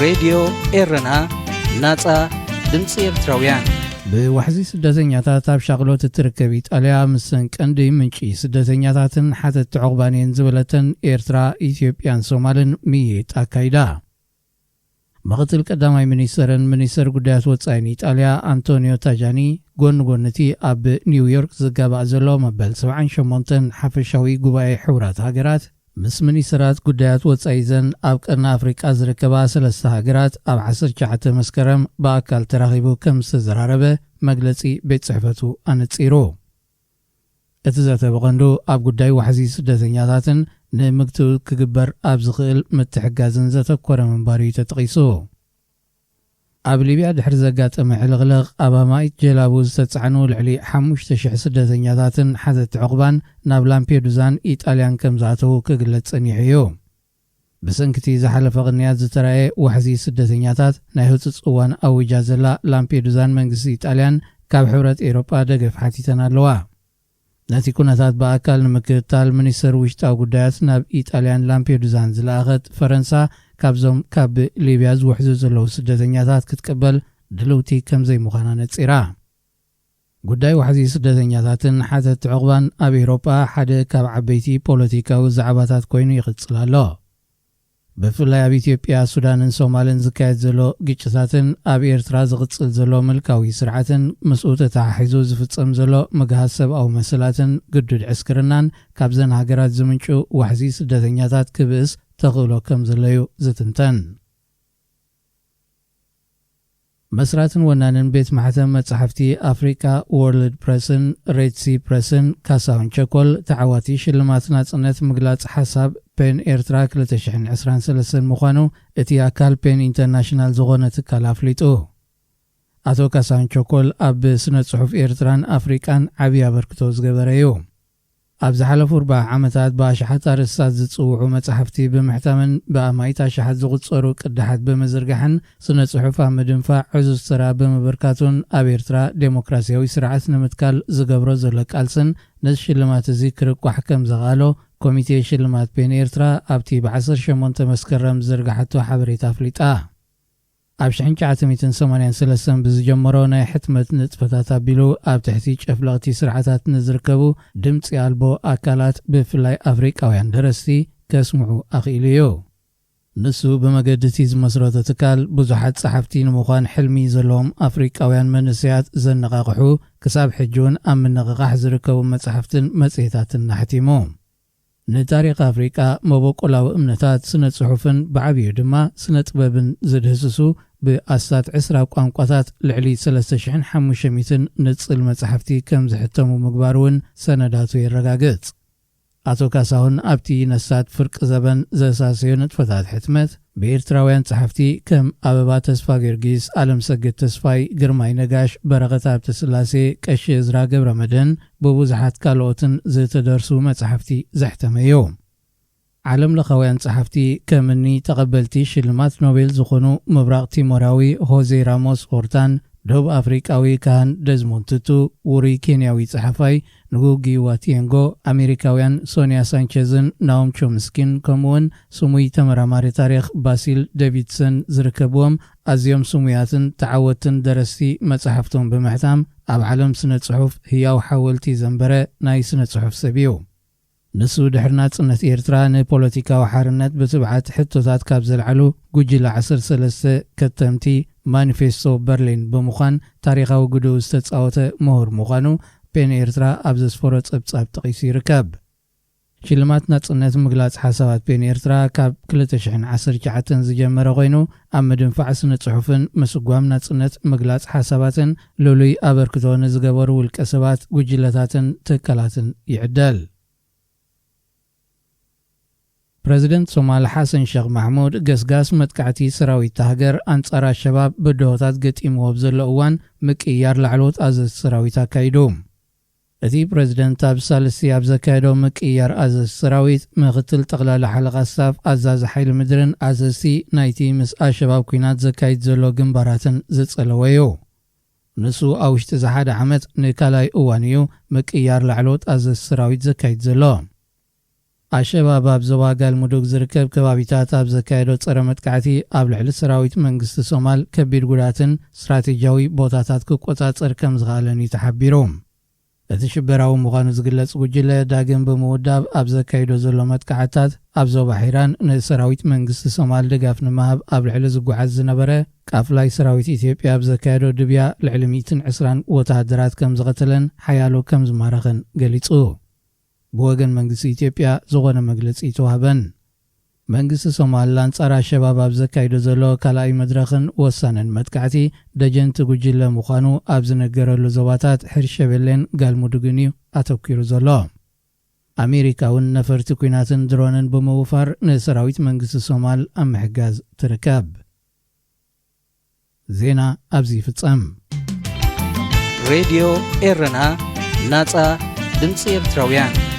ሬድዮ ኤረና፣ ናጻ ድምጺ ኤርትራውያን። ብዋሕዚ ስደተኛታት ኣብ ሻቕሎት እትርከብ ኢጣልያ፣ ምስን ቀንዲ ምንጪ ስደተኛታትን ሓተትቲ ዕቑባን እየን ዝበለተን ኤርትራ፣ ኢትዮጵያን ሶማልን ምይይጥ ኣካይዳ። ምኽትል ቀዳማይ ሚኒስተርን ሚኒስተር ጉዳያት ወጻኢን ኢጣልያ ኣንቶኒዮ ታጃኒ፣ ጎኒ ጎኒ እቲ ኣብ ኒውዮርክ ዝጋባእ ዘሎ መበል ሰብዓን ሸሞንተን ሓፈሻዊ ጉባኤ ሕቡራት ሃገራት፣ ምስ ሚኒስተራት ጉዳያት ወጻኢ ዘን ኣብ ቀርኒ ኣፍሪቃ ዝርከባ ሰለስተ ሃገራት ኣብ ዓሰርተ ትሽዓተ መስከረም ብኣካል ተራኺቡ ከም ዝተዘራረበ መግለጺ ቤት ጽሕፈቱ ኣነጺሩ። እቲ ዘተ ብቐንዱ ኣብ ጉዳይ ዋሕዚ ስደተኛታትን ንምግትኡ ክግበር ኣብ ዝኽእል ምትሕጋዝን ዘተኮረ ምንባሩ እዩ ተጠቒሱ። ኣብ ሊብያ ድሕሪ ዘጋጠመ ሕልኽልኽ ኣብ ኣማኢት ጀላቡ ዝተጻዕኑ ልዕሊ ሓሙሽተ ሽሕ ስደተኛታትን ሓተትቲ ዕቑባን ናብ ላምፔዱዛን ኢጣልያን ከም ዝኣተዉ ክግለጽ ጸኒሑ እዩ። ብሰንኪ እቲ ዝሓለፈ ቅንያት ዝተራእየ ዋሕዚ ስደተኛታት፣ ናይ ህጹጽ እዋን ኣዊጃ ዘላ ላምፔዱዛን መንግስቲ ኢጣልያን ካብ ሕብረት ኤውሮጳ ደገፍ ሓቲተን ኣለዋ። ነቲ ኩነታት ብኣካል ንምክትታል፣ ሚኒስተር ውሽጣዊ ጉዳያት ናብ ኢጣልያን ላምፔዱዛን ዝለኣኸት ፈረንሳ፣ ካብዞም ካብ ሊብያ ዝውሕዙ ዘለዉ ስደተኛታት ክትቅበል ድልውቲ ከም ዘይምዃና ነጺራ። ጉዳይ ዋሕዚ ስደተኛታትን ሓተትቲ ዕቑባን ኣብ ኤውሮጳ ሓደ ካብ ዓበይቲ ፖለቲካዊ ዛዕባታት ኮይኑ ይቕጽል ኣሎ። ብፍላይ ኣብ ኢትዮጵያ፣ ሱዳንን ሶማልን ዝካየድ ዘሎ ግጭታትን ኣብ ኤርትራ ዝቕጽል ዘሎ ምልካዊ ስርዓትን ምስኡ ተተሓሒዙ ዝፍጸም ዘሎ ምግሃስ ሰብኣዊ መሰላትን ግዱድ ዕስክርናን ካብዘን ሃገራት ዝምንጩ ዋሕዚ ስደተኛታት ክብእስ ተኽእሎ ከም ዘሎ እዩ ዝትንተን። መስራትን ወናንን ቤት ማሕተም መጻሕፍቲ ኣፍሪቃ፣ ወርልድ ፕረስን ሬድ ሲ ፕረስን፣ ካሳሁን ቸኮል፣ ተዓዋቲ ሽልማት ናጽነት ምግላጽ ሓሳብ ፔን ኤርትራ ክልተ ሽሕን ዕስራን ሰለስተን ምዃኑ እቲ ኣካል ፔን ኢንተርናሽናል ዝኾነ ትካል ኣፍሊጡ። ኣቶ ካሳሁን ቸኮል ኣብ ስነ ጽሑፍ ኤርትራን ኣፍሪቃን ዓብዪ ኣበርክቶ ዝገበረ እዩ። ኣብ ዝሓለፉ ኣርብዓ ዓመታት ብኣሽሓት ኣርእስታት ዝጽውዑ መጻሕፍቲ ብምሕታምን ብኣማኢት ኣሽሓት ዝቑጸሩ ቅዳሓት ብምዝርጋሕን ስነ ጽሑፍ ኣብ ምድንፋዕ ዕዙዝ ተራ ብምብርካቱን ኣብ ኤርትራ ዴሞክራስያዊ ስርዓት ንምትካል ዝገብሮ ዘሎ ቃልስን ነዚ ሽልማት እዚ ክርቋሕ ከም ዘኽኣሎ ኮሚቴ ሽልማት ፔን ኤርትራ ኣብቲ ብ ዓሰርተ ሸሞንተ መስከረም ዝዘርግሓቶ ሓበሬታ ኣፍሊጣ። ኣብ ሽሕን ትሽዓተ ሚእትን ሰማንያን ሰለስተን ብዝጀመሮ ናይ ሕትመት ንጥፈታት ኣቢሉ ኣብ ትሕቲ ጨፍለቕቲ ስርዓታት ንዝርከቡ ድምጺ ኣልቦ ኣካላት ብፍላይ ኣፍሪቃውያን ደረስቲ ከስምዑ ኣኽኢሉ እዩ። ንሱ ብመገዲ እቲ ዝመስረቶ ትካል ብዙሓት ጸሓፍቲ ንምዃን ሕልሚ ዘለዎም ኣፍሪቃውያን መንእሰያት ዘነቓቕሑ ክሳብ ሕጂ እውን ኣብ ምንቕቓሕ ዝርከቡ መጻሕፍትን መጽሔታትን ኣሕቲሙ። ንታሪኽ ኣፍሪቃ መበቆላዊ እምነታት ስነ ጽሑፍን ብዓብዩ ድማ ስነ ጥበብን ዝድህስሱ ብኣስታት ዕስራ ቋንቋታት ልዕሊ ሰለስተ ሽሕን ሓሙሽተ ሚእትን ንጽል መጻሕፍቲ ከም ዝሕተሙ ምግባሩ እውን ሰነዳቱ የረጋግጽ። ኣቶ ካሳሁን ኣብቲ ነሳት ፍርቂ ዘበን ዘሳሰዮ ንጥፈታት ሕትመት ብኤርትራውያን ጸሓፍቲ ከም ኣበባ ተስፋ ጊዮርጊስ፣ ኣለምሰገድ ተስፋይ፣ ግርማይ ነጋሽ፣ በረኸት ሃብተስላሴ፣ ቀሺ እዝራ ገብረመድህን ብብዙሓት ካልኦትን ዝተደርሱ መጻሕፍቲ ዘሕተመ እዩ። ዓለምለኻውያን ጸሓፍቲ ከም እኒ ተቐበልቲ ሽልማት ኖቤል ዝኾኑ ምብራቕ ቲሞራዊ ሆዜ ራሞስ ሆርታን፣ ደቡብ ኣፍሪቃዊ ካህን ደዝሞንድ ቱቱ፣ ውሩይ ኬንያዊ ጸሓፋይ ንጉጊ ዋቲየንጎ፣ ኣሜሪካውያን ሶንያ ሳንቸዝን ናኦም ቾምስኪን፣ ከምኡውን ስሙይ ተመራማሪ ታሪኽ ባሲል ዴቪድሰን ዝርከብዎም ኣዝዮም ስሙያትን ተዓወትን ደረስቲ መጻሕፍቶም ብምሕታም ኣብ ዓለም ስነ ጽሑፍ ህያው ሓወልቲ ዘንበረ ናይ ስነ ጽሑፍ ሰብ እዩ። ንሱ ድሕሪ ናጽነት ኤርትራ ንፖለቲካዊ ሓርነት ብትብዓት ሕቶታት ካብ ዘልዓሉ ጉጅለ ዓሰርተ ሰለስተ ከተምቲ ማኒፌስቶ በርሊን ብምዃን ታሪኻዊ ግድኡ ዝተጻወተ ምሁር ምዃኑ ፔን ኤርትራ ኣብ ዘስፈሮ ጸብጻብ ጠቒሱ ይርከብ። ሽልማት ናጽነት ምግላጽ ሓሳባት ፔን ኤርትራ ካብ ክልተ ሽሕን ዓሰርተ ትሽዓተን ዝጀመረ ኮይኑ፣ ኣብ ምድንፋዕ ስነ ጽሑፍን ምስጓም ናጽነት ምግላጽ ሓሳባትን ልሉይ ኣበርክቶ ንዝገበሩ ውልቀ ሰባት፣ ጉጅለታትን ትካላትን ይዕደል። ፕረዚደንት ሶማል ሓሰን ሸኽ ማሕሙድ፣ ገስጋስ መጥቃዕቲ ሰራዊት እታ ሃገር ኣንጻር ኣሸባብ ብድሆታት ገጢምዎ ኣብ ዘሎ እዋን፣ ምቅይያር ላዕለዎት ኣዘዝቲ ሰራዊት ኣካይዱ። እቲ ፕረዚደንት ኣብ ሳልስቲ ኣብ ዘካየዶ ምቅይያር ኣዘዝቲ ሰራዊት፣ ምኽትል ጠቕላሊ ሓለቓ ስታፍ፣ ኣዛዚ ሓይሊ ምድርን ኣዘዝቲ ናይቲ ምስ ኣሸባብ ኲናት ዘካይድ ዘሎ ግንባራትን ዝጸለወ እዩ። ንሱ ኣብ ውሽጢ እዚ ሓደ ዓመት ንካልኣይ እዋን እዩ ምቅይያር ላዕለዎት ኣዘዝቲ ሰራዊት ዘካይድ ዘሎ። ኣሸባብ ኣብ ዞባ ጋልሙዱግ ዝርከብ ከባቢታት ኣብ ዘካየዶ ጸረ መጥቃዕቲ ኣብ ልዕሊ ሰራዊት መንግስቲ ሶማል ከቢድ ጉዳትን ስትራቴጂያዊ ቦታታት ክቆጻጸር ከም ዝኸኣለን እዩ ተሓቢሩ። እቲ ሽበራዊ ምዃኑ ዝግለጽ ጉጅለ ዳግም ብምውዳብ ኣብ ዘካይዶ ዘሎ መጥቃዕታት ኣብ ዞባ ሒራን ንሰራዊት መንግስቲ ሶማል ድጋፍ ንምሃብ ኣብ ልዕሊ ዝጓዓዝ ዝነበረ ቃፍላይ ሰራዊት ኢትዮጵያ ኣብ ዘካየዶ ድብያ ልዕሊ ሚእትን ዕስራን ወተሃደራት ከም ዝቐተለን ሓያሎ ከም ዝማረኸን ገሊጹ። ብወገን መንግስቲ ኢትዮጵያ ዝኾነ መግለጺ ኣይተዋህበን። መንግስቲ ሶማል ኣንጻር ኣሸባብ ኣብ ዘካይዶ ዘሎ ካልኣይ መድረኽን ወሳንን መጥቃዕቲ ደጀንቲ ጉጅለ ምዃኑ ኣብ ዝነገረሉ ዞባታት ሕርሸቤሌን ጋልሙዱግን እዩ ኣተኲሩ ዘሎ። ኣሜሪካ እውን ነፈርቲ ኲናትን ድሮንን ብምውፋር ንሰራዊት መንግስቲ ሶማል ኣብ ምሕጋዝ ትርከብ። ዜና ኣብዚ ይፍጸም። ሬድዮ ኤረና፣ ናጻ ድምጺ ኤርትራውያን።